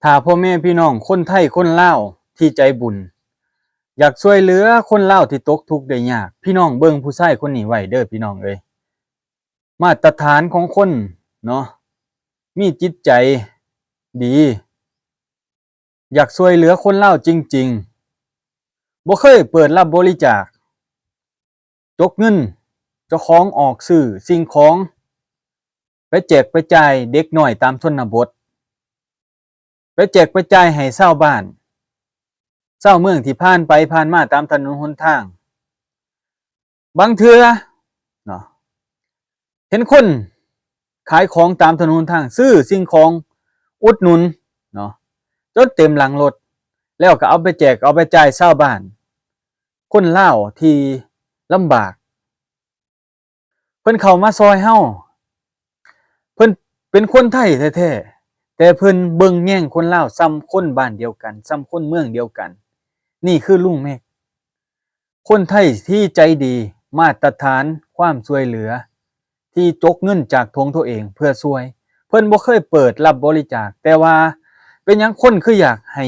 ຖ້າພໍ່ແມ່ພີ່ນ້ອງຄົນໄທຄົນລາວທີ່ໃຈບຸນ ຢາກຊ່ວຍເຫຼືອຄົນລາວທີ່ຕົກທຸກໄດ້ຍາກ, ພີ່ນ້ອງເບິ່ງຜູ້ຊາຍຄົນນີ້ໄວ້ເດີ້ ພີ່ນ້ອງເອີຍ. ມາດຕະຖານຂອງຄົນເນາະ, ມີຈິດໃຈດີ, ຢາກຊ່ວຍເຫຼືອຄົນລາວຈິງໆ, ບໍ່ເຄີຍເປີດຮັບບໍລິຈາກ, ຈົກເງິນເຈົ້າຂອງອອກຊື້ສິ່ງຂອງໄປແຈກໄປຈ່າຍເດັກນ້ອຍຕາມຊົນນະບົດ, ໄປແຈກໄປຈ່າຍໃຫ້ຊາວບ້ານຊາວເມືອງທີ່ຜ່ານໄປຜ່ານມາຕາມຖະໜົນຫົນທາງ. ບາງເທື່ອເນາະ ເຫັນຄົນຂາຍຂອງຕາມຖະໜົນຫົນທາງ, ຊື້ສິ່ງຂອງອຸດໜູນເນາະ ຈົນເຕັມຫຼັງລົດ, ແລ້ວກໍເອົາໄປແຈກເອົາໄປຈ່າຍຊາວບ້ານ ຄົນລາວທີ່ລຳບາກ. ເພິ່ນເຂົ້າມາຊ່ອຍເຮົາ, ເພິ່ນເປັນຄົນໄທແທ້ໆ ແຕ່ເພິ່ນເບິ່ງແຍງຄົນລາວສ່ຳຄົນບ້ານດຽວກັນ, ສ່ຳຄົນເມືອງດຽວກັນ. ນີ້ຄືລຸງແມັກ, ຄົນໄທທີ່ໃຈດີ, ມາດຕະຖານຄວາມຊ່ວຍເຫຼືອ ທີ່ຈົກເງິນຈາກຖົງຕົວເອງເພື່ອຊ່ວຍ. ເພິ່ນບໍ່ເຄີຍເປີດຮັບບໍລິຈາກ, ແຕ່ວ່າເປັນຫຍັງຄົນຄືຢາກໃຫ້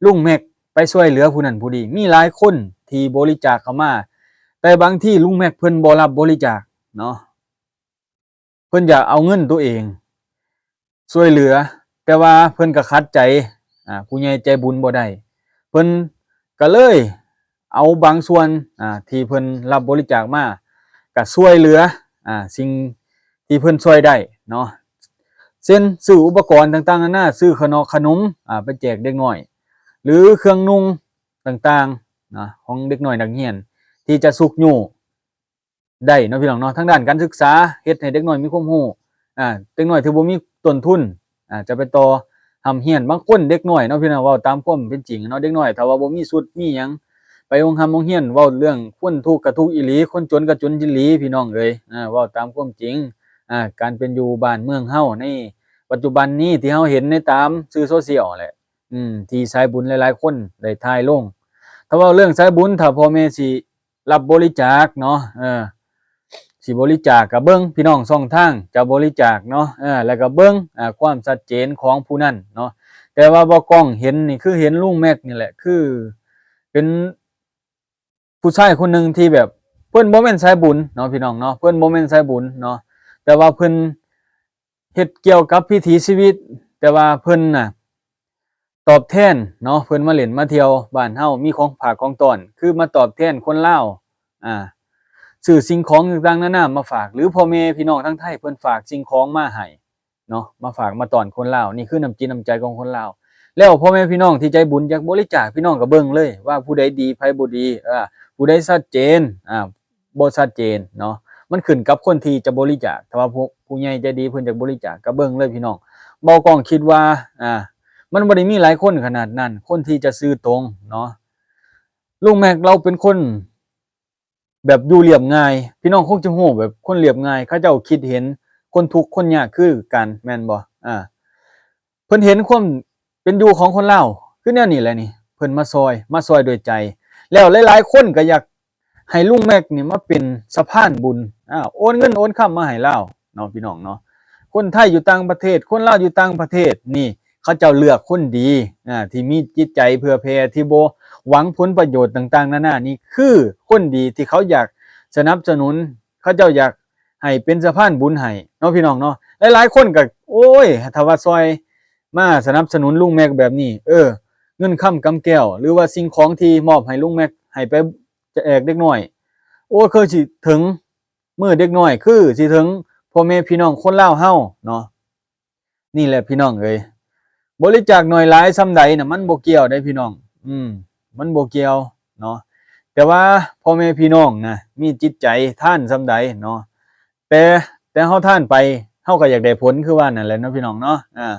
ລຸງແມັກໄປຊ່ວຍເຫຼືອຜູ້ນັ້ນຜູ້ນີ້? ມີຫຼາຍຄົນທີ່ບໍລິຈາກເຂົ້າມາ, ແຕ່ບາງທີລຸງແມັກເພິ່ນບໍ່ຮັບບໍລິຈາກເນາະ, ເພິ່ນຢາກເອົາເງິນຕົວເອງຊ່ວຍເຫຼືອ, ແຕ່ວ່າເພິ່ນກໍຂັດໃຈ ອາ ຜູ້ໃຫຍ່ໃຈບຸນບໍ່ໄດ້, ເພິ່ນກໍເລີຍເອົາບາງສ່ວນ ອາ ທີ່ເພິ່ນຮັບບໍລິຈາກມາ ກໍຊ່ວຍເຫຼືອ ອາ ສິ່ງທີ່ເພິ່ນຊ່ວຍໄດ້ເນາະ, ເຊັ່ນ ຊື້ອຸປະກອນຕ່າງໆນານາ, ຊື້ຂະໜອກຂະໜົມ ອາ ໄປແຈກເດັກນ້ອຍ ຫຼື ເຄື່ອງນຸ່ງຕ່າງໆນະ ຂອງເດັກນ້ອຍນັກຮຽນ ທີ່ຈະຊຸກຍູ້ ໄດ້ເນາະ ພີ່ນ້ອງເນາະ. ທາງດ້ານການສຶກສາ ເຮັດໃຫ້ເດັກນ້ອຍມີຄວາມຮູ້ ອາ ເດັກນ້ອຍທີ່ບໍ່ມີຕົ້ນທຶນ ອາ ຈະໄປຕໍ່ຮ່ຳຮຽນ. ບາງຄົນເດັກນ້ອຍເນາະ ພີ່ນ້ອງ, ເວົ້າຕາມຄວາມເປັນຈິງເນາະ, ເດັກນ້ອຍຖ້າວ່າບໍ່ມີຊຸດມີຫຍັງໄປໂຮງຮ່ຳໂຮງຮຽນ, ເວົ້າເລື່ອງຄົນທຸກກໍທຸກອີ່ຫຼີ, ຄົນຈົນກໍຈົນອີ່ຫຼີ ພີ່ນ້ອງເອີຍ. ອາ ເວົ້າຕາມຄວາມຈິງ ອາ ການເປັນຢູ່ບ້ານເມືອງເຮົາໃນປັດຈຸບັນນີ້ ທີ່ເຮົາເຫັນໃນຕາມສື່ໂຊຊຽວແຫຼະ ອືມ ທີ່ສາຍບຸນຫຼາຍໆຄົນໄດ້ຖ່າຍລົງ. ຖ້າເວົ້າເລື່ອງສາຍບຸນ, ຖ້າພໍ່ແມ່ຊິ ຮັບບໍລິຈາກເນາະ ເອີ ຊິບໍລິຈາກກໍເບິ່ງ ພີ່ນ້ອງ, ຊ່ອງທາງຈະບໍລິຈາກເນາະ ເອີ ແລ້ວກໍເບິ່ງ ອາ ຄວາມຊັດເຈນຂອງຜູ້ນັ້ນເນາະ. ແຕ່ວ່າບ່າວກ້ອງເຫັນນີ້ ຄືເຫັນລຸງແມັກນີ້ແຫຼະ ຄືເປັນຜູ້ຊາຍຄົນໜຶ່ງທີ່ແບບ ເພິ່ນບໍ່ແມ່ນສາຍບຸນເນາະ ພີ່ນ້ອງເນາະ, ເພິ່ນບໍ່ແມ່ນສາຍບຸນເນາະ, ແຕ່ວ່າເພິ່ນເຮັດກ່ຽວກັບວິຖີຊີວິດ, ແຕ່ວ່າເພິ່ນນະ ຕອບແທນເນາະ, ເພິ່ນມາຫຼິ້ນມາທ່ຽວບ້ານເຮົາ ມີຂອງຝາກຂອງຕ້ອນ ຄືມາຕອບແທນຄົນລາວ ອາ ຊື້ສິ່ງຂອງຕ່າງໆນານາມາຝາກ ຫຼື ພໍ່ແມ່ພີ່ນ້ອງທາງໄທເພິ່ນຝາກສິ່ງຂອງມາໃຫ້ເນາະ, ມາຝາກມາຕ້ອນຄົນລາວ. ນີ້ຄືນ້ຳຈິດນ້ຳໃຈຂອງຄົນລາວ. ແລ້ວພໍ່ແມ່ພີ່ນ້ອງທີ່ໃຈບຸນຢາກບໍລິຈາກ, ພີ່ນ້ອງກໍເບິ່ງເລີຍວ່າຜູ້ໃດດີ ໃຜບໍ່ດີ, ເອີ ຜູ້ໃດຊັດເຈນ ອາ ບໍ່ຊັດເຈນເນາະ, ມັນຂຶ້ນກັບຄົນທີ່ຈະບໍລິຈາກ. ຖ້າວ່າຜູ້ ຜູ້ໃຫຍ່ໃຈດີເພິ່ນຢາກບໍລິຈາກ ກໍເບິ່ງເລີຍພີ່ນ້ອງ. ບ່າວກ້ອງຄິດວ່າ ອາ ມັນບໍ່ໄດ້ມີຫຼາຍຄົນຂະໜາດນັ້ນ ຄົນທີ່ຈະຊື່ຕົງເນາະ. ລຸງແມັກລາວເປັນຄົນແບບຢູ່ລຽບງ່າຍ, ພີ່ນ້ອງຄົງຈະຮູ້ ແບບຄົນລຽບງ່າຍ ເຂົາເຈົ້າຄິດເຫັນຄົນທຸກຄົນຍາກຄືກັນ ແມ່ນບໍ່? ອາ ເພິ່ນເຫັນຄວາມເປັນຢູ່ຂອງຄົນລາວຄືແນວນີ້ແຫຼະນີ້, ເພິ່ນມາຊ່ອຍ ມາຊ່ອຍດ້ວຍໃຈ. ແລ້ວຫຼາຍໆຄົນກໍຢາກໃຫ້ລຸງແມັກນີ້ມາເປັນສະພານບຸນ ອາ ໂອນເງິນໂອນຄຳມາໃຫ້ລາວເນາະ ພີ່ນ້ອງເນາະ. ຄົນໄທຢູ່ຕ່າງປະເທດ ຄົນລາວຢູ່ຕ່າງປະເທດນີ້ ເຂົາເຈົ້າເລືອກຄົນດີ ອາ ທີ່ມີຈິດໃຈເຜື່ອແຜ່ ທີ່ບໍ່ຫວັງຜົນປະໂຫຍດຕ່າງໆນານາ ນີ້ຄືຄົນດີທີ່ເຂົາຢາກສະໜັບສະໜູນ ເຂົາເຈົ້າຢາກໃຫ້ເປັນສະພານບຸນໃຫ້ເນາະ ພີ່ນ້ອງເນາະ. ຫຼາຍໆຄົນກໍ ໂອ້ຍ ຖ້າວ່າຊ່ອຍ ມາສະໜັບສະໜູນລຸງແມັກແບບນີ້ ເອີ ເງິນຄຳກຳແກ້ວ ຫຼືວ່າສິ່ງຂອງທີ່ມອບໃຫ້ລຸງແມັກ ໃຫ້ໄປແຈກເດັກນ້ອຍ ໂອ້ ຄືຊິເຖິງມືເດັກນ້ອຍ ຄືຊິເຖິງພໍ່ແມ່ພີ່ນ້ອງຄົນລາວເຮົາເນາະ. ນີ້ແຫຼະພີ່ນ້ອງເອີຍ ບໍລິຈາກໜ້ອຍຫຼາຍສ່ຳໃດນະ ມັນບໍ່ກ່ຽວເດ້ພີ່ນ້ອງ ອືມ ມັນບໍ່ກ່ຽວເນາະ. ແຕ່ວ່າພໍ່ແມ່ພີ່ນ້ອງນະ ມີຈິດໃຈທານສ່ຳໃດເນາະ ແຕ່ ແຕ່ເຮົາທານໄປ ເຮົາກໍຢາກໄດ້ຜົນຄືວ່ານັ້ນແຫຼະເນາະ ພີ່ນ້ອງເນາະ. ອາ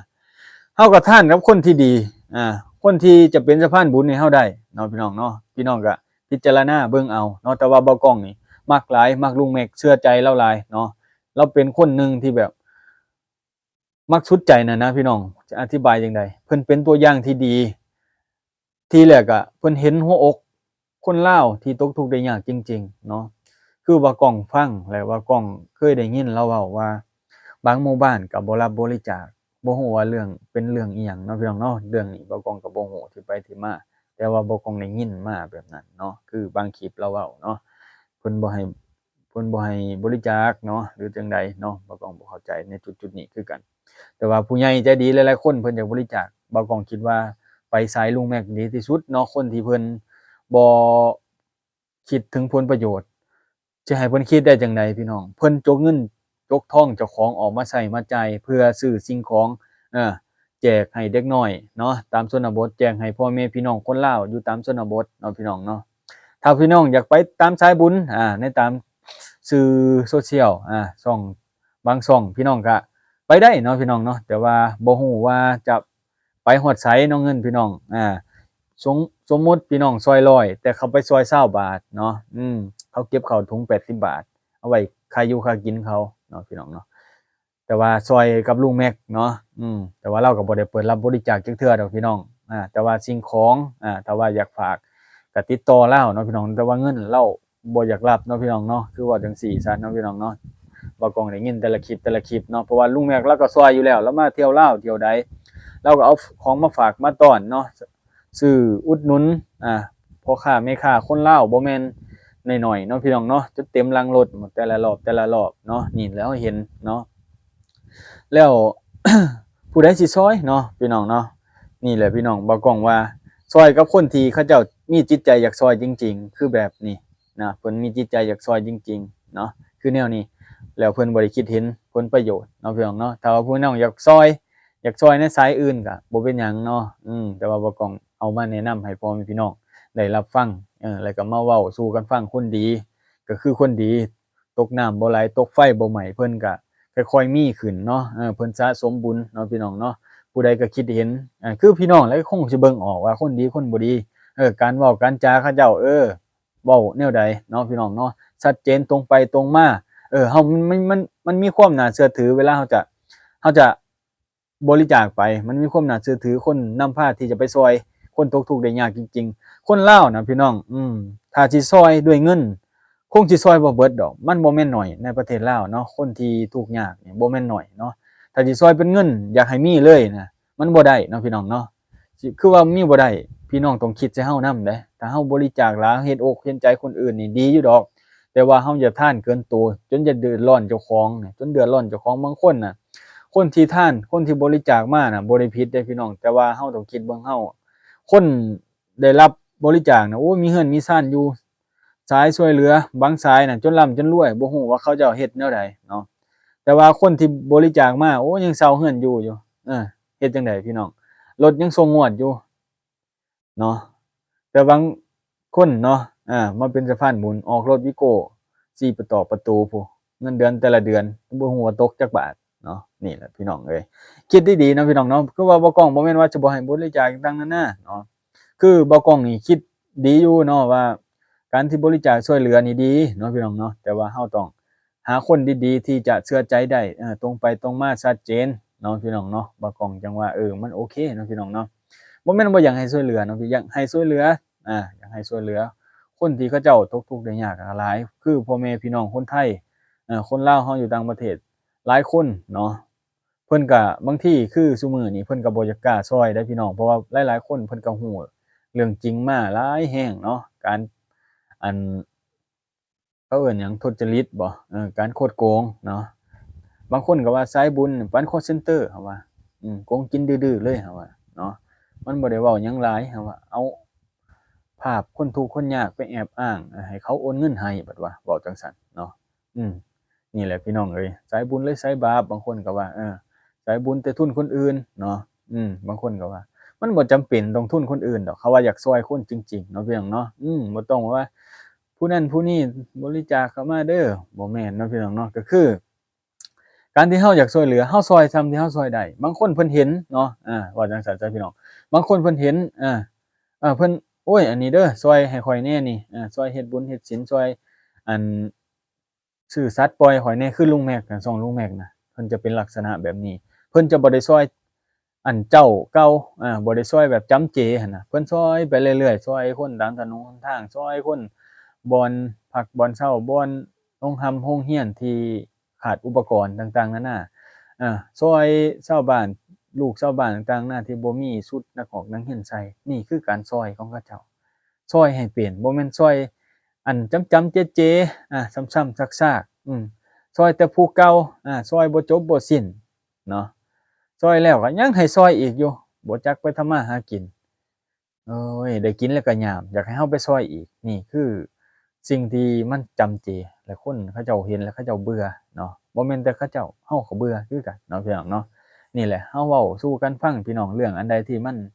ເຮົາກໍທານກັບຄົນທີ່ດີ ອາ ຄົນທີ່ຈະເປັນສະພານບຸນໃຫ້ເຮົາໄດ້ເນາະ ພີ່ນ້ອງເນາະ. ພີ່ນ້ອງກໍພິຈາລະນາເບິ່ງເອົາເນາະ. ແຕ່ວ່າບ່າວກ້ອງນີ້ມັກຫຼາຍ ມັກລຸງແມັກ ເຊື່ອໃຈລາວຫຼາຍເນາະ. ລາວເປັນຄົນໜຶ່ງທີ່ແບບ ມັກສຸດໃຈນະນະ ພີ່ນ້ອງ ຈະອະທິບາຍຈັ່ງໃດ? ເພິ່ນເປັນຕົວຢ່າງທີ່ດີ. ທີແລກກະເພິ່ນເຫັນຫົວອົກຄົນລາວທີ່ຕົກທຸກໄດ້ຍາກຈິງໆເນາະ. ຄືວ່າກ້ອງຟັງ ແລະວ່າກ້ອງເຄີຍໄດ້ຍິນລາວເວົ້າວ່າ ບາງໝູ່ບ້ານກະບໍ່ຮັບບໍລິຈາກ ບໍ່ຮູ້ວ່າເລື່ອງ ເປັນເລື່ອງອີ່ຫຍັງເນາະ ພີ່ນ້ອງເນາະ. ເລື່ອງນີ້ບ່າວກ້ອງກໍບໍ່ຮູ້ທີ່ໄປທີ່ມາ ແຕ່ວ່າບ່າວກ້ອງໄດ້ຍິນມາແບບນັ້ນເນາະ ຄືບາງຄລິບລາວເວົ້າເນາະ ເພິ່ນບໍ່ໃຫ້ ເພິ່ນບໍ່ໃຫ້ບໍລິຈາກເນາະ ຫຼືຈັ່ງໃດເນາະ ບ່າວກ້ອງບໍ່ເຂົ້າໃຈໃນຈຸດໆນີ້ຄືກັນ. ແຕ່ວ່າຜູ້ໃຫຍ່ໃຈດີຫຼາຍໆຄົນເພິ່ນຢາກບໍລິຈາກ ບ່າວກ້ອງຄິດວ່າໄປສາຍລຸງແມັກດີທີ່ສຸດເນາະ ຄົນທີ່ເພິ່ນບໍ່ ຄິດເຖິງຜົນປະໂຫຍດ ຊິໃຫ້ເພິ່ນຄິດໄດ້ຈັ່ງໃດພີ່ນ້ອງ? ເພິ່ນຈົກເງິນຈົກທອງເຈົ້າຂອງອອກມາໃຊ້ມາຈ່າຍ ເພື່ອຊື້ສິ່ງຂອງ ເອີ ແຈກໃຫ້ເດັກນ້ອຍເນາະ ຕາມຊົນນະບົດ ແຈກໃຫ້ພໍ່ແມ່ພີ່ນ້ອງຄົນລາວຢູ່ຕາມຊົນນະບົດເນາະ ພີ່ນ້ອງເນາະ. ຖ້າພີ່ນ້ອງຢາກໄປຕາມສາຍບຸນ ອາ ໃນຕາມສື່ໂຊຊຽວ ອາ ຊ່ອງ ບາງຊ່ອງ ພີ່ນ້ອງກະໄປໄດ້ເນາະ ພີ່ນ້ອງເນາະ ແຕ່ວ່າບໍ່ຮູ້ວ່າຈະ ໄປຮອດໃສເນາະ ເງິນພີ່ນ້ອງ ອາ ສົມ ສົມມຸດພີ່ນ້ອງຊ່ອຍຮ້ອຍ ແຕ່ເຂົາໄປຊ່ອຍຊາວບາດເນາະ ອືມ ເຂົາເກັບເຂົ້າຖົງແປດສິບບາດ ເອົາໄວ້ຄ່າຢູ່ຄ່າກິນເຂົາເນາະ ພີ່ນ້ອງເນາະ. ແຕ່ວ່າຊ່ອຍກັບລຸງແມັກເນາະ ອືມ ແຕ່ວ່າລາວກໍບໍ່ໄດ້ເປີດຮັບບໍລິຈາກຈັກເທື່ອດອກ ພີ່ນ້ອງ ອາ ແຕ່ວ່າສິ່ງຂອງ ອາ ຖ້າວ່າຢາກຝາກ ກໍຕິດຕໍ່ລາວເນາະ ພີ່ນ້ອງ ແຕ່ວ່າເງິນລາວ ບໍ່ຢາກຮັບເນາະ ພີ່ນ້ອງເນາະ ຄືເວົ້າຈັ່ງຊີ້ຊະເນາະ ພີ່ນ້ອງເນາະ. ບ່າວກ້ອງໄດ້ຍິນແຕ່ລະຄລິບ ແຕ່ລະຄລິບເນາະ ເພາະວ່າລຸງແມັກລາວກໍຊ່ອຍຢູ່ແລ້ວ ລາວມາທ່ຽວລາວທ່ຽວໃດ ລາວກໍເອົາຂອງມາຝາກມາຕ້ອນເນາະ ຊື້ອຸດໜູນ ອ່າ ພໍ່ຄ້າແມ່ຄ້າຄົນລາວ ບໍ່ແມ່ນໜ້ອຍໆເນາະ ພີ່ນ້ອງເນາະ ຈົນເຕັມຫຼັງລົດ ແຕ່ລະລອບ ແຕ່ລະລອບເນາະ ນີ້ແຫຼະເຮົາເຫັນເນາະ. ແລ້ວ ຜູ້ໃດຊິຊ່ອຍເນາະ ພີ່ນ້ອງເນາະ ນີ້ແຫຼະພີ່ນ້ອງ ບ່າວກ້ອງວ່າຊ່ອຍກັບຄົນທີ່ເຂົາເຈົ້າມີຈິດໃຈຢາກຊ່ອຍຈິງໆ ຄືແບບນີ້ນະ ເພິ່ນມີຈິດໃຈຢາກຊ່ອຍຈິງໆເນາະ ຄືແນວນີ້ ແລ້ວເພິ່ນບໍ່ໄດ້ຄິດເຫັນຜົນປະໂຫຍດເນາະ ພີ່ນ້ອງເນາະ. ຖ້າວ່າພີ່ນ້ອງຢາກຊ່ອຍ ຢາກຊ່ອຍໃນສາຍອື່ນກໍບໍ່ເປັນຫຍັງເນາະ ອືມ ແຕ່ວ່າບ່າວກ້ອງເອົາມາແນະນຳໃຫ້ພໍ່ແມ່ພີ່ນ້ອງໄດ້ຮັບຟັງ ເອີ ແລ້ວກໍມາເວົ້າສູ່ກັນຟັງ ຄົນດີກໍຄືຄົນດີ ຕົກນ້ຳບໍ່ໄຫຼ ຕົກໄຟບໍ່ໄໝ້ ເພິ່ນກະຄ່ອຍໆມີຂຶ້ນເນາະ ເອີ ເພິ່ນສະສົມບຸນເນາະ ພີ່ນ້ອງເນາະ. ຜູ້ໃດກໍຄິດເຫັນ ເອີ ຄືພີ່ນ້ອງແຫຼະ ຄົງຊິເບິ່ງອອກວ່າຄົນດີຄົນບໍ່ດີ ເອີ ການເວົ້າການຈາເຂົາເຈົ້າ ເອີ ເວົ້າແນວໃດເນາະ ພີ່ນ້ອງເນາະ ຊັດເຈນ ຕົງໄປຕົງມາ ເອີ ເຮົາ ມັນ ມັນ ມັນ ມັນມີຄວາມໜ້າເຊື່ອຖື ເວລາເຮົາຈະ ເຮົາຈະ ບໍລິຈາກໄປ ມັນມີຄວາມໜ້າເຊື່ອຖື ຄົນນຳພາທີ່ຈະໄປຊ່ອຍຄົນຕົກທຸກໄດ້ຍາກຈິງໆ. ຄົນລາວນະພີ່ນ້ອງ ອືມ ຖ້າຊິຊ່ອຍດ້ວຍເງິນ ຄົງຊິຊ່ອຍບໍ່ເບິດດອກ ມັນບໍ່ແມ່ນໜ້ອຍໃນປະເທດລາວເນາະ ຄົນທີ່ທຸກຍາກນີ້ບໍ່ແມ່ນໜ້ອຍເນາະ. ຖ້າຊິຊ່ອຍເປັນເງິນ ຢາກໃຫ້ມີເລີຍນະ ມັນບໍ່ໄດ້ເນາະ ພີ່ນ້ອງເນາະ ຊິ ຄືວ່າມີບໍ່ໄດ້ ພີ່ນ້ອງຕ້ອງຄິດໃສ່ເຮົານຳເດ້. ຖ້າເຮົາບໍລິຈາກຫຼາຍ ເຮັດອົກເຫັນໃຈຄົນອື່ນນີ້ດີຢູ່ດອກ ແຕ່ວ່າເຮົາຢ່າທານເກີນໂຕ ຈົນຈະເດືອດຮ້ອນເຈົ້າຂອງ ຈົນເດືອດຮ້ອນເຈົ້າຂອງ. ບາງຄົນນະ ຄົນທີ່ທານ ຄົນທີ່ບໍລິຈາກມານະ ບໍ່ໄດ້ຜິດເດ້ພີ່ນ້ອງ ແຕ່ວ່າເຮົາຕ້ອງຄິດເບິ່ງເຮົາ ຄົນໄດ້ຮັບບໍລິຈາກນະ ໂອ້ ມີເຮືອນມີຊານຢູ່ ສາຍຊ່ວຍເຫຼືອບາງສາຍນະ ຈົນລ່ຳຈົນລວຍ ບໍ່ຮູ້ວ່າເຂົາເຈົ້າເຮັດແນວໃດເນາະ. ແຕ່ວ່າຄົນທີ່ບໍລິຈາກມາ ໂອ້ ຍັງເຊົ່າເຮືອນຢູ່ຢູ່ ເອີ ເຮັດຈັ່ງໃດພີ່ນ້ອງ ລົດຍັງສົ່ງງວດຢູ່ ເນາະ. ແຕ່ບາງຄົນເນາະ ອາ ມາເປັນສະພານບຸນ ອອກລົດວີໂກ້ ສີ່ປະຕອກປະຕູພຸ້ນ ເງິນເດືອນແຕ່ລະເດືອນບໍ່ຮູ້ວ່າຕົກຈັກບາດເນາະ. ນີ້ແຫຼະພີ່ນ້ອງເອີຍ ຄິດດີໆເນາະ ພີ່ນ້ອງເນາະ. ຄືວ່າບ່າວກ້ອງບໍ່ແມ່ນວ່າຈະບໍ່ໃຫ້ບໍລິຈາກຕ່າງໆນານາເນາະ ຄືບ່າວກ້ອງນີ້ຄິດດີຢູ່ເນາະວ່າ ການທີ່ບໍລິຈາກຊ່ວຍເຫຼືອນີ້ດີເນາະ ພີ່ນ້ອງເນາະ ແຕ່ວ່າເຮົາຕ້ອງ ຫາຄົນດີໆທີ່ຈະເຊື່ອໃຈໄດ້ ເອີ ຕົງໄປຕົງມາ ຊັດເຈນເນາະ ພີ່ນ້ອງເນາະ. ບ່າວກ້ອງຈັ່ງວ່າ ເອີ ມັນໂອເຄເນາະ ພີ່ນ້ອງເນາະ. ບໍ່ແມ່ນບໍ່ຢາກໃຫ້ຊ່ວຍເຫຼືອເນາະ ຢາກໃຫ້ຊ່ວຍເຫຼືອ ອາ ຢາກໃຫ້ຊ່ວຍເຫຼືອຄົນທີ່ເຂົາເຈົ້າຕົກທຸກໄດ້ຍາກຫຼາຍ ຄືພໍ່ແມ່ພີ່ນ້ອງຄົນໄທ ເອີ ຄົນລາວເຮົາຢູ່ຕ່າງປະເທດຫຼາຍຄົນເນາະ. ເພິ່ນກະ ບາງທີຄືຊຸມື້ນີ້ເພິ່ນກະບໍ່ຢາກກ້າຊ່ອຍເດ້ພີ່ນ້ອງ ເພາະວ່າຫຼາຍໆຄົນເພິ່ນກະຮູ້ເລື່ອງຈິງມາຫຼາຍແຮງເນາະ ການ ອັນ ເຂົາເອີ້ນຫຍັງ ທຸດຈະລິດບໍ ເອີ ການຄົດໂກງເນາະ. ບາງຄົນກໍວ່າສາຍບຸນປານຄໍເຊັນເຕີ ເຂົາວ່າ ອືມ ໂກງກິນດື້ໆເລີຍ ເຂົາວ່າເນາະ. ມັນບໍ່ໄດ້ເວົ້າຫຍັງຫຼາຍ ເຂົາວ່າເອົາພາບຄົນທຸກຄົນຍາກໄປແອບອ້າງ ເອີ ໃຫ້ເຂົາໂອນເງິນໃຫ້ ບັດວ່າເວົ້າຈັ່ງຊັ້ນເນາະ. ອືມ ນີ້ແຫຼະພີ່ນ້ອງເອີຍ ສາຍບຸນເລີຍສາຍບາບ. ບາງຄົນກໍວ່າ ເອີ ສາຍບຸນແຕ່ທຶນຄົນອື່ນເນາະ. ອືມ ບາງຄົນກໍວ່າ ມັນບໍ່ຈຳເປັນຕ້ອງທຶນຄົນອື່ນດອກ ເຂົາວ່າຢາກຊ່ອຍຄົນຈິງໆເນາະ ພີ່ນ້ອງເນາະ. ອືມ ບໍ່ຕ້ອງວ່າ ຜູ້ນັ້ນຜູ້ນີ້ບໍລິຈາກເຂົ້າມາເດີ ບໍ່ແມ່ນເນາະ ພີ່ນ້ອງເນາະ. ກໍຄືການທີ່ເຮົາຢາກຊ່ວຍເຫຼືອ ເຮົາຊ່ອຍສ່ຳທີ່ເຮົາຊ່ວຍໄດ້. ບາງຄົນເພິ່ນເຫັນເນາະ ອາ ວ່າຈັ່ງຊັ້ນຊະ ພີ່ນ້ອງ. ບາງຄົນເພິ່ນເຫັນ ອາ ເພິ່ນ ໂອ້ຍ ອັນນີ້ເດີ ຊ່ວຍໃຫ້ຂ້ອຍແດ່ນີ້ ອາ ຊ່ວຍເຮັດບຸນເຮັດສິນ ຊ່ວຍ ອັນ ຊື້ສັດປ່ອຍຂ້ອຍແດ່ ຄືລຸງແມັກນະ ຊ່ອງລຸງແມັກນະ ເພິ່ນຈະເປັນລັກສະນະແບບນີ້. ເພິ່ນຈະບໍ່ໄດ້ຊ່ອຍອັນເຈົ້າເກົ່າ ອາ ບໍ່ໄດ້ຊ່ອຍແບບຈຳເຈຫັ້ນນະ ເພິ່ນຊ່ອຍໄປເລື້ອຍໆ ຊ່ອຍຄົນຕາມຖະໜົນຫົນທາງ ຊ່ອຍຄົນບ່ອນພັກບ່ອນເຊົາ ບ່ອນໂຮງຮ່ຳໂຮງຮຽນທີ່ຂາດອຸປະກອນຕ່າງໆນານາ ອາ ຊ່ອຍຊາວບ້ານ ລູກຊາວບ້ານຕ່າງໆນາທີ່ບໍ່ມີຊຸດນັກຮອກນັກຮຽນໃສ່. ນີ້ຄືການຊ່ອຍຂອງເຂົາເຈົ້າ. ຊ່ອຍໃຫ້ເປັນ, ບໍ່ແມ່ນຊ່ອຍອັນຈຳໆເຈໆ ອາ ຊ້ຳໆຊາກໆ. ອືມ ຊ່ອຍແຕ່ຜູ້ເກົ່າ, ອາ ຊ່ອຍບໍ່ຈົບບໍ່ສິ້ນເນາະ. ຊ່ອຍແລ້ວກໍຍັງໃຫ້ຊ່ອຍອີກຢູ່, ບໍ່ຈັກໄປທຳມາຫາກິນ. ໂອ້ຍ ໄດ້ກິນແລ້ວກໍຍາມ, ຢາກໃຫ້ເຮົາໄປຊ່ອຍອີກ. ນີ້ຄືສິ່ງທີ່ມັນຈຳເຈ ແລະ ຄົນເຂົາເຈົ້າເຫັນແລ້ວເຂົາເຈົ້າເບື່ອເນາະ. ບໍ່ແມ່ນແຕ່ເຂົາເຈົ້າ, ເຮົາກໍເບື່ອຄືກັນເນາະ ພີ່ນ້ອງເນາະ. ນີ້ແຫຼະ ເຮົາເວົ້າສູ່ກັນຟັງ ພີ່ນ້ອງ, ເລື່ອງອັນໃດທີ່ມັນ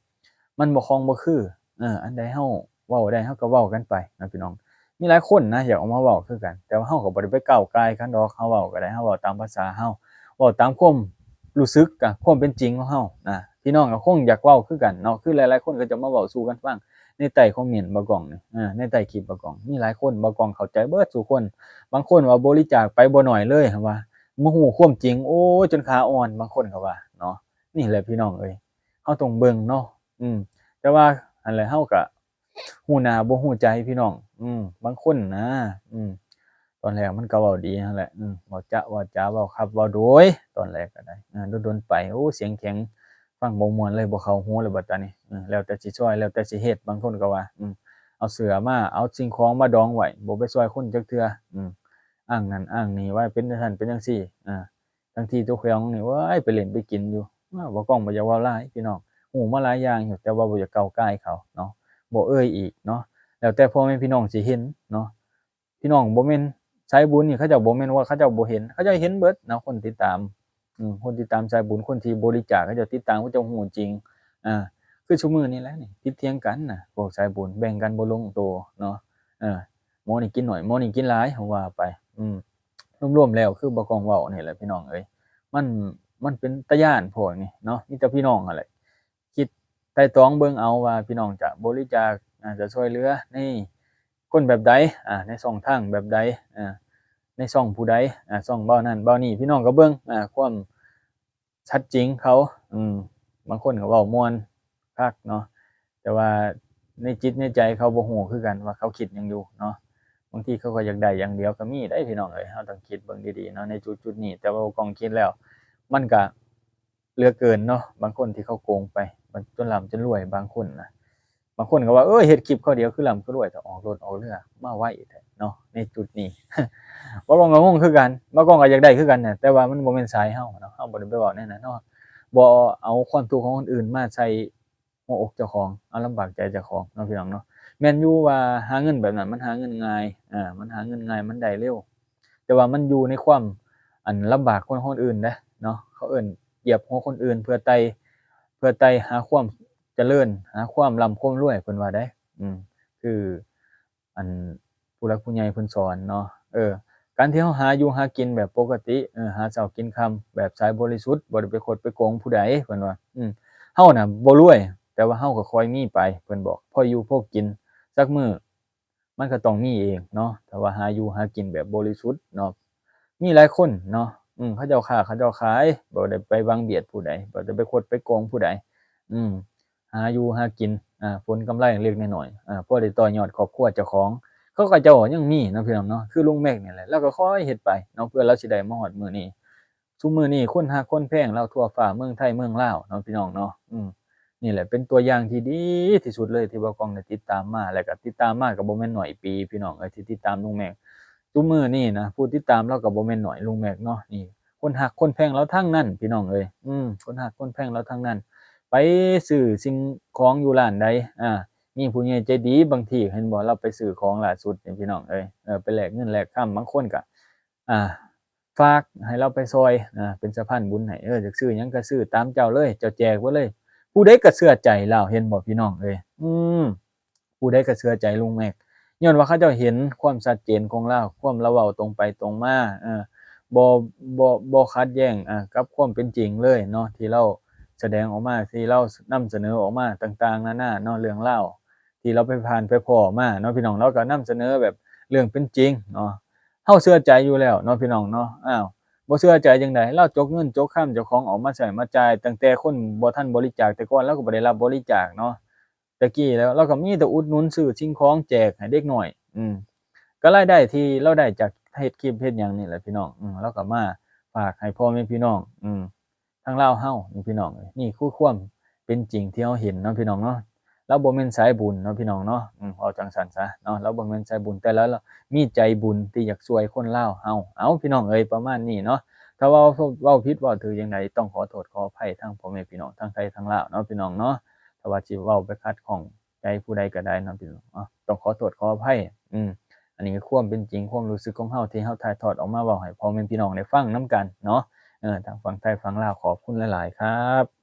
ມັນບໍ່ຄ່ອງບໍ່ຄື, ເອີ ອັນໃດເຮົາເວົ້າໄດ້ ເຮົາກໍເວົ້າກັນໄປເນາະ ພີ່ນ້ອງ. ມີຫຼາຍຄົນນະ ຢາກອອກມາເວົ້າຄືກັນ, ແຕ່ວ່າເຮົາກໍບໍ່ໄດ້ໄປກ້າວກ່າຍເຂົາດອກ. ເຮົາເວົ້າກໍໄດ້, ເຮົາເວົ້າຕາມພາສາເຮົາ, ເວົ້າຕາມຄວາມ ຮູ້ສຶກກັບຄວາມເປັນຈິງຂອງເຮົານະ. ພີ່ນ້ອງກໍຄົງຢາກເວົ້າຄືກັນເນາະ, ຄືຫຼາຍໆຄົນເຂົາເຈົ້າມາເວົ້າສູ່ກັນຟັງໃນໃຕ້ຄອມເມັນບ່າວກ້ອງນີ້, ເອີ ໃນໃຕ້ຄລິບບ່າວກ້ອງ ມີຫຼາຍຄົນ, ບ່າວກ້ອງເຂົ້າໃຈເບິດສູ່ຄົນ. ບາງຄົນວ່າບໍລິຈາກໄປບໍ່ໜ້ອຍເລີຍ ວ່າມາຮູ້ຄວາມຈິງ, ໂອ້ຍ ຈົນຂາອ່ອນ, ບາງຄົນກໍວ່າເນາະ. ນີ້ແຫຼະ ພີ່ນ້ອງເອີຍ, ເຮົາຕ້ອງເບິ່ງເນາະ. ອືມ ແຕ່ວ່າຫັ້ນແຫຼະ ເຮົາກໍ ຮູ້ໜ້າບໍ່ຮູ້ໃຈ ພີ່ນ້ອງ. ອືມ ບາງຄົນນະ ອືມ ຕອນແລກມັນກໍເວົ້າດີຫັ້ນແຫຼະ, ອືມ ເວົ້າຈະເວົ້າຈາ ເວົ້າຄັບເວົ້າໂດຍ ຕອນແລກກໍໄດ້ ອາ ດົນໆໄປ ໂອ້ ສຽງແຂງ ຟັງບໍ່ມ່ວນເລີຍ ບໍ່ເຂົ້າຫູເລີຍບັດຕານີ້. ອືມ ແລ້ວແຕ່ຊິຊ່ອຍ ແລ້ວແຕ່ຊິເຮັດ. ບາງຄົນກໍວ່າ ອືມ ເອົາເສື້ອມາ ເອົາສິ່ງຂອງມາດອງໄວ້ ບໍ່ໄປຊ່ອຍຄົນຈັກເທື່ອ. ອືມ ອ້າງນັ້ນອ້າງນີ້ວ່າເປັນຈັ່ງຊັ້ນເປັນຈັ່ງຊີ້ ອາ ທັງທີ່ຕົວຂອງນີ້ ໂອ້ຍ ໄປຫຼິ້ນໄປກິນຢູ່. ອ້າວ ບ່າວກ້ອງບໍ່ຢາກເວົ້າຫຼາຍ ພີ່ນ້ອງ, ຮູ້ມາຫຼາຍຢ່າງຢູ່ ແຕ່ວ່າບໍ່ຢາກກ້າວກ່າຍເຂົາເນາະ, ບໍ່ເອີ່ຍອີກເນາະ. ແລ້ວແຕ່ພໍ່ແມ່ພີ່ນ້ອງຊິເຫັນເນາະ. ພີ່ນ້ອງ ບໍ່ແມ່ນສາຍບຸນນີ້ ເຂົາເຈົ້າ ບໍ່ແມ່ນວ່າເຂົາເຈົ້າບໍ່ເຫັນ, ເຂົາເຈົ້າເຫັນເບິດເນາະ. ຄົນຕິດຕາມ ອືມ ຄົນຕິດຕາມສາຍບຸນ, ຄົນທີ່ບໍລິຈາກ ເຂົາເຈົ້າຕິດຕາມ, ເຂົາເຈົ້າຮູ້ຈິງ. ອາ ຄືຊຸມື້ນີ້ແຫຼະນີ້ ຜິດຖຽງກັນນະ ພວກສາຍບຸນ ແບ່ງກັນບໍ່ລົງໂຕເນາະ. ເອີ ໝໍນີ້ກິນໜ້ອຍ ໝໍນີ້ກິນຫຼາຍ ເຮົາວ່າໄປ. ອືມ ລວມໆແລ້ວຄືບ່າວກ້ອງເວົ້ານີ້ແຫຼະ ພີ່ນ້ອງເອີຍ, ມັນ ມັນເປັນຕາຢ້ານພວກນີ້ເນາະ. ມີແຕ່ພີ່ນ້ອງຫັ້ນແຫຼະ ຄິດໄຕ່ຕອງເບິ່ງເອົາວ່າ ພີ່ນ້ອງຈະບໍລິຈາກ ອາ ຈະຊ່ວຍເຫຼືອໃນຄົນແບບໃດ ອາ ໃນຊ່ອງທາງແບບໃດ ອາ ໃນຊ່ອງຜູ້ໃດ ອາ ຊ່ອງເບົານັ້ນເບົານີ້. ພີ່ນ້ອງກໍເບິ່ງ ອາ ຄວາມ ຊັດຈິງເຂົາ. ອືມ ບາງຄົນກໍເວົ້າມ່ວນຄັກເນາະ, ແຕ່ວ່າໃນຈິດໃນໃຈເຂົາບໍ່ຮູ້ຄືກັນວ່າເຂົາຄິດຫຍັງຢູ່ເນາະ. ບາງທີເຂົາກໍຢາກໄດ້ຢ່າງດຽວກໍມີໄດ໋ ພີ່ນ້ອງເອີຍ. ເຮົາຕ້ອງຄິດເບິ່ງດີໆເນາະ ໃນຈຸດໆນີ້. ແຕ່ວ່າບ່າວກ້ອງຄິດແລ້ວ ມັນກະເຫຼືອເກີນເນາະ, ບາງຄົນທີ່ເຂົາໂກງໄປ ມັນຈົນລ່ຳຈົນລວຍ ບາງຄົນນະ. ບາງຄົນກໍວ່າ ເອີ ເຮັດຄລິບຄາວດຽວຄືລ່ຳຄືລວຍ ແຕ່ອອກລົດອອກເຮືອມາໄວແທ້ເນາະ ໃນຈຸດນີ້. ບ່າວກ້ອງກໍງົງຄືກັນ, ບ່າວກ້ອງກໍຢາກໄດ້ຄືກັນນະ, ແຕ່ວ່າມັນບໍ່ແມ່ນສາຍເຮົາເນາະ, ເຮົາບໍ່ໄດ້ໄປເວົ້າແນວນັ້ນເນາະ, ບໍ່ເອົາຄວາມທຸກຂອງຄົນອື່ນມາໃສ່ຫົວອົກເຈົ້າຂອງ, ເອົາລຳບາກໃຈເຈົ້າຂອງເນາະ ພີ່ນ້ອງເນາະ. ແມ່ນຢູ່ວ່າຫາເງິນແບບນັ້ນມັນຫາເງິນງ່າຍ, ເອີ ມັນຫາເງິນງ່າຍ ມັນໄດ້ເລັວ, ແຕ່ວ່າມັນຢູ່ໃນຄວາມ ອັນ ລຳບາກຂອງຄົນອື່ນເດ້ເນາະ, ເຂົາເອີ້ນຢຽບຫົວຄົນອື່ນເພື່ອໄຕ່ ເພື່ອໄຕ່ຫາຄວາມຈະເລີນ ຫາຄວາມລ່ຳຄວາມລວຍ ເພິ່ນວ່າໄດ໋. ອືມ ຄື ອັນ ຜູ້ຫຼັກຜູ້ໃຫຍ່ເພິ່ນສອນເນາະ. ເອີ ການທີ່ເຮົາຫາຢູ່ຫາກິນແບບປົກກະຕິ ເອີ ຫາເຊົ້າກິນຄ່ຳ ແບບສາຍບໍລິສຸດ ບໍ່ໄດ້ໄປຄົດໄປໂກງຜູ້ໃດ ເພິ່ນວ່າ ອືມ ເຮົານະບໍ່ລວຍ ແຕ່ວ່າເຮົາກໍຄ່ອຍມີໄປ ເພິ່ນບອກ ພໍຢູ່ພໍກິນສັກມື້ ມັນກໍຕ້ອງມີເອງເນາະ. ຖ້າວ່າຫາຢູ່ຫາກິນແບບບໍລິສຸດເນາະ ມີຫຼາຍຄົນເນາະ ອືມ ເຂົາເຈົ້າຄ້າເຂົາເຈົ້າຂາຍ ບໍ່ໄດ້ໄປຫວັງບຽດຜູ້ໃດ ບໍ່ໄດ້ໄປຄົດໄປໂກງຜູ້ໃດ ອືມ ຫາຢູ່ຫາກິນ ອາ ຜົນກຳໄລເລັກໆນ້ອຍໆ ອາ ພໍໄດ້ຕໍ່ຍອດຄອບຄົວເຈົ້າຂອງ ເຂົາ ເຂົາເຈົ້າຍັງມີເນາະ ພີ່ນ້ອງເນາະ. ຄືລຸງແມັກນີ້ແຫຼະ ລາວກໍຄ່ອຍເຮັດໄປເນາະ ເພື່ອລາວຊິໄດ້ມາຮອດມື້ນີ້. ຊຸມື້ນີ້ຄົນຮັກຄົນແພງລາວທົ່ວຟ້າເມືອງໄທເມືອງລາວເນາະ ພີ່ນ້ອງເນາະ. ອືມ ນີ້ແຫຼະເປັນຕົວຢ່າງທີ່ດີທີ່ສຸດເລີຍ ທີ່ບ່າວກ້ອງໄດ້ຕິດຕາມມາ ແລະກໍຕິດຕາມມາກໍບໍ່ແມ່ນໜ້ອຍປີ ພີ່ນ້ອງເອີຍ ທີ່ຕິດຕາມລຸງແມັກ. ຊຸມື້ນີ້ນະ ຜູ້ຕິດຕາມລາວກໍບໍ່ແມ່ນໜ້ອຍ ລຸງແມັກເນາະ. ນີ້ ຄົນຮັກຄົນແພງລາວທັງນັ້ນ ພີ່ນ້ອງເອີຍ. ອືມ ຄົນຮັກຄົນແພງລາວທັງນັ້ນ ໄປຊື້ສິ່ງຂອງຢູ່ຮ້ານໃດ ອາ ມີຜູ້ໃຫຍ່ໃຈດີ ບາງທີເຫັນບໍ່ ລາວໄປຊື້ຂອງລ່າສຸດນີ້ ພີ່ນ້ອງເອີຍ ເອີ ໄປແລກເງິນແລກຄຳ ບາງຄົນກໍ ອາ ຝາກໃຫ້ລາວໄປຊ່ອຍ ອາ ເປັນສະພານບຸນໃຫ້ ເອີ ຢາກຊື້ຫຍັງກໍຊື້ຕາມເຈົ້າເລີຍ ເຈົ້າແຈກເບິດເລີຍ. ຜູ້ໃດກໍເຊື່ອໃຈລາວ ເຫັນບໍ່ ພີ່ນ້ອງເອີຍ. ອືມ ຜູ້ໃດກໍເຊື່ອໃຈລຸງແມັກ ຍ້ອນວ່າເຂົາເຈົ້າເຫັນຄວາມຊັດເຈນຂອງລາວ ຄວາມລາວເວົ້າຕົງໄປຕົງມາ ເອີ ບໍ່ ບໍ່ ບໍ່ຂັດແຍ້ງ ອາ ກັບຄວາມເປັນຈິງເລີຍເນາະ ທີ່ລາວສະແດງອອກມາ ທີ່ລາວນຳສະເໜີອອກມາຕ່າງໆນານາເນາະ ເລື່ອງລາວ ທີ່ລາວໄປຜ່ານໄປພໍ້ມາເນາະ ພີ່ນ້ອງ. ລາວກໍນຳສະເໜີແບບເລື່ອງເປັນຈິງເນາະ ເຮົາເຊື່ອໃຈຢູ່ແລ້ວເນາະ ພີ່ນ້ອງເນາະ. ອ້າວ ບໍ່ເຊື່ອໃຈຈັ່ງໃດ? ລາວຈົກເງິນຈົກຄຳເຈົ້າຂອງອອກມາໃຊ້ມາຈ່າຍ ຕັ້ງແຕ່ຄົນບໍ່ທັນບໍລິຈາກ ແຕ່ກ່ອນລາວກໍບໍ່ໄດ້ຮັບບໍລິຈາກເນາະ. ແຕ່ກີ້ແລ້ວ ລາວກໍມີແຕ່ອຸດໜູນຊື້ສິ່ງຂອງແຈກໃຫ້ເດັກນ້ອຍ ອືມ ກໍລາຍໄດ້ທີ່ລາວໄດ້ຈາກເຮັດຄລິບເຮັດຫຍັງນີ້ແຫຼະ ພີ່ນ້ອງ ອືມ ລາວກໍມາຝາກໃຫ້ພໍ່ແມ່ພີ່ນ້ອງ ອືມ ງລາວເຮົານີ້ພີ່ນ້ອງເອີຍ. ນີ້ຄືຄວາມເປັນຈິງທີ່ເຮົາເຫັນເນາະພີ່ນ້ອງເນາະ. ລາວບໍ່ແມ່ນສາຍບຸນເນາະພີ່ນ້ອງເນາະ ອືມ ເວົ້າຈັ່ງຊັ້ນຊະເນາະ. ລາວບໍ່ແມ່ນສາຍບຸນ ແຕ່ລາວ ລາວມີໃຈບຸນທີ່ຢາກຊ່ວຍຄົນລາວເຮົາ. ເອົ້າ ພີ່ນ້ອງເອີຍ ປະມານນີ້ເນາະ. ຖ້າວ່າເວົ້າຜິດເວົ້າຖືກຈັ່ງໃດ ຕ້ອງຂໍໂທດຂໍອະໄພທັງພໍ່ແມ່ພີ່ນ້ອງທັງໄທທັງລາວເນາະພີ່ນ້ອງເນາະ. ຖ້າວ່າຊິເວົ້າໄປຂັດຂ້ອງໃຈຜູ້ໃດກໍໄດ້ເນາະພີ່ນ້ອງເນາະ ຕ້ອງຂໍໂທດຂໍອະໄພ. ອືມ ອັນນີ້ຄືຄວາມເປັນຈິງ ຄວາມຮູ້ສຶກຂອງເຮົາ ທີ່ເຮົາຖ່າຍທອດອອກມາເວົ້າໃຫ້ພໍ່ແມ່ພີ່ນ້ອງໄດ້ຟັງນຳກັນເນາະ. ເອີ ທັງຝັ່ງໄທຝັ່ງລາວ ຂອບຄຸນຫຼາຍໆ ຄັບ.